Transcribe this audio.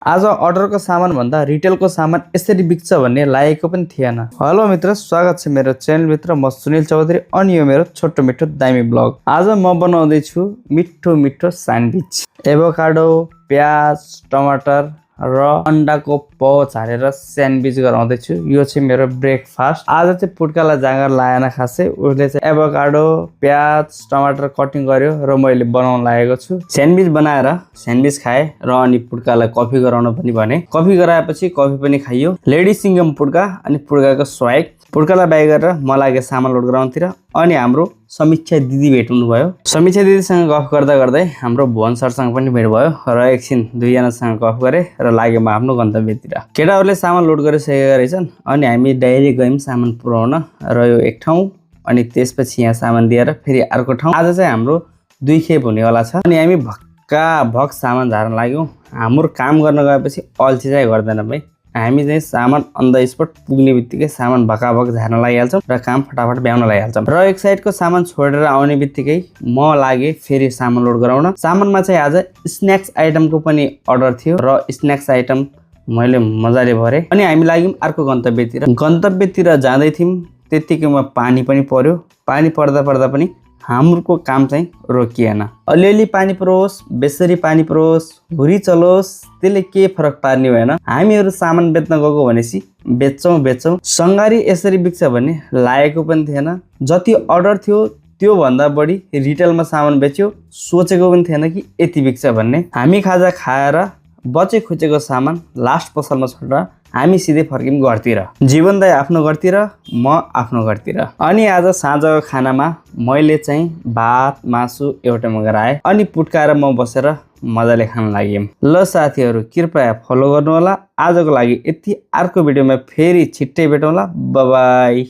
आज अर्डरको सामान भन्दा रिटेलको सामान यसरी बिक्छ भन्ने लागेको पनि थिएन। हेलो मित्र, स्वागत छ मेरो च्यानलभित्र। म सुनिल चौधरी अनि यो मेरो छोटो मिठो दामी ब्लग। आज म बनाउँदै छु मिठो मिठो स्यान्डविच। एभोकाडो, प्याज, टमाटर र अन्डाको पाउच हालेर स्यान्डविच गराउँदै छु। यो चाहिँ मेरो ब्रेकफास्ट। आज चाहिँ पुड्कालाई जाँगर लाएन खासै। उसले चाहिँ एभोकाडो, प्याज, टमाटर कटिङ गर्यो र मैले बनाउन लागेको छु। स्यान्डविच बनाएर स्यान्डविच खाएँ र अनि पुड्कालाई कफी गराउन पनि भने। कफी गराएपछि कफी पनि खाइयो। लेडी सिङ्गम पुड्का अनि पुड्काको स्वाइक। पुड्कालाई बाई गरेर म लागेँ सामान लोड गराउनतिर। अनि हाम्रो समीक्षा दिदी भेट्नु भयो। समीक्षा दिदीसँग गफ गर्दा गर्दै हाम्रो भुवन सरसँग पनि भेट भयो र एकछिन दुईजनासँग गफ गरेँ र लाग्यो म आफ्नो गन्तव्यतिर। केटाहरूले सामान लोड गरिसकेका रहेछन् अनि हामी डाइरेक्ट गयौँ सामान पुर्याउन। र यो एक ठाउँ अनि त्यसपछि यहाँ सामान दिएर फेरि अर्को ठाउँ। आज चाहिँ हाम्रो 2 खेप हुनेवाला छ अनि हामी भक्का सामान झार्न लाग्यौँ। हाम्रो काम गर्न गएपछि अल्छी चाहिँ गर्दैन भाइ। हामी चाहिँ सामान अन द स्पट पुग्ने बित्तिकै सामान भकाभक झार्न लागिहाल्छौँ र काम फटाफट भ्याउन लागिहाल्छौँ। र एक साइडको सामान छोडेर आउने बित्तिकै म लागेँ फेरि सामान लोड गराउन। सामानमा चाहिँ आज स्न्याक्स आइटमको पनि अर्डर थियो र स्न्याक्स आइटम मैले मजाले भरेँ अनि हामी लाग्यौँ अर्को गन्तव्यतिर जाँदै थियौँ। त्यत्तिकैमा पानी पनि पर्यो। पानी पर्दा पनि हाम्रो काम चाहिँ रोकिएन। अलिअलि पानी परोस्, बेसरी पानी परोस्, हुरी चलोस्, त्यसले के फरक पार्ने भएन। हामीहरू सामान बेच्न गएको भनेपछि बेच्छौँ। सङ्गारी यसरी बिक्छ भन्ने लागेको पनि थिएन। जति अर्डर थियो त्यो भन्दा बढी रिटेलमा सामान बेच्यो। सोचेको पनि थिएन कि यति बिक्छ भन्ने। हामी खाजा खाएर बचे खुचेको सामान लास्ट पसलमा छोडेर हामी सिधै फर्क्यौँ घरतिर। जीवन दाइ आफ्नो घरतिर, म आफ्नो घरतिर। अनि आज साँझको खानामा मैले चाहिँ भात मासु एउटा मगाएर अनि पुड्का र म बसेर मजाले खान लाग्यौँ। ल साथीहरू, कृपया फलो गर्नुहोला। आजको लागि यति। अर्को भिडियोमा फेरि छिट्टै भेटौँला। Bye bye.